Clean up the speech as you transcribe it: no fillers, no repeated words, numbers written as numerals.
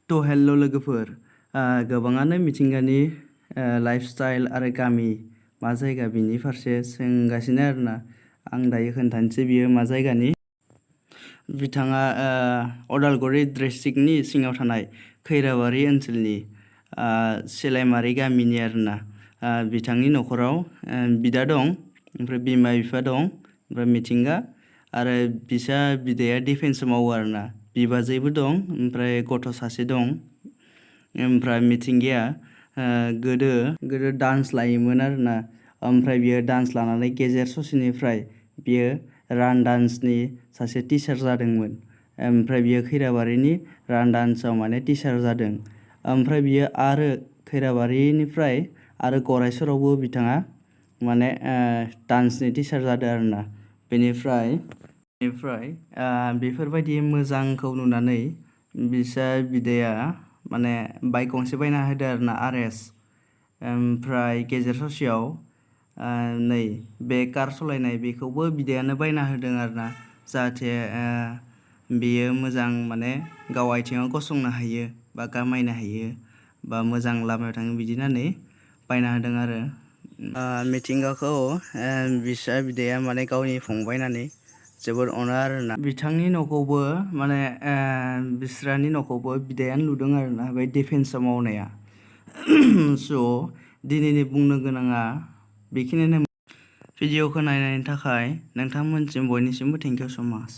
तो हेल्ल' लोगोफोर गोबाङानो मिथिंगानि लाइफस्टाइल आरो गामि मा जायगा बिनि फारसे सोंगासिनो आरोना आं दायो खोन्थानोसै बियो मा जायगानि बिथाङा अदालगुरि डिस्ट्रिक्टनि सिङाव थानाय खैराबारि ओनसोलनि सेलायमारि गामिनि आरोना बिथांनि न'खराव बिदा दं ओमफ्राय बिमा बिफा दं ओमफ्राय मिथिंगा आरो बिसा बिदाया डिफेन्सआव मावो आरोना बिबाजैबो दं ओमफ्राय गथ' सासे दं ओमफ्राय मिथिंगाया गोदो डान्स लायोमोन आरोना ओमफ्राय बियो डान्स लानानै गेजेर ससेनिफ्राय बियो रान डान्सनि सासे टिचार जादोंमोन ओमफ्राय बियो खैराबारिनि रान डान्सआव माने टिचार जादों ओमफ्राय बियो आरो खैराबारिनिफ्राय आरो गरायसरावबो बिथाङा माने डान्सनि टिचार जादों आरोना बेनिफ्राय बेफोरबायदि मोजांखौ नुनानै बिसा बिदाया माने बाइक गंसे बायना होदो आरोना आरएस ओमफ्राय गेजेर ससेयाव नै बे कार सालायनाय बेखौबो बिदायानो बायना होदों आरोना जाहाथे बेयो मोजां माने गाव आथिङाव गसंनो हायो बा खामायनो हायो बा मोजां लामायाव थाङो बिदि होननानै बायना होदों आरो मिथिंगाखौ बिसा बिदाया माने गावनि फंबाय होननानै जोबोर अनो आरोना बिथांनि न'खौबो माने बिस्रानि न'खौबो बिदायानो लुदों आरोना बे डिफेन्सआव मावनाया स' दिनैनि बुंनो गोनाङा बेखिनियानो भिडिअखौ नायनायनि थाखाय नोंथांमोनसिम बयनिसिमबो थेंक इउ स' माच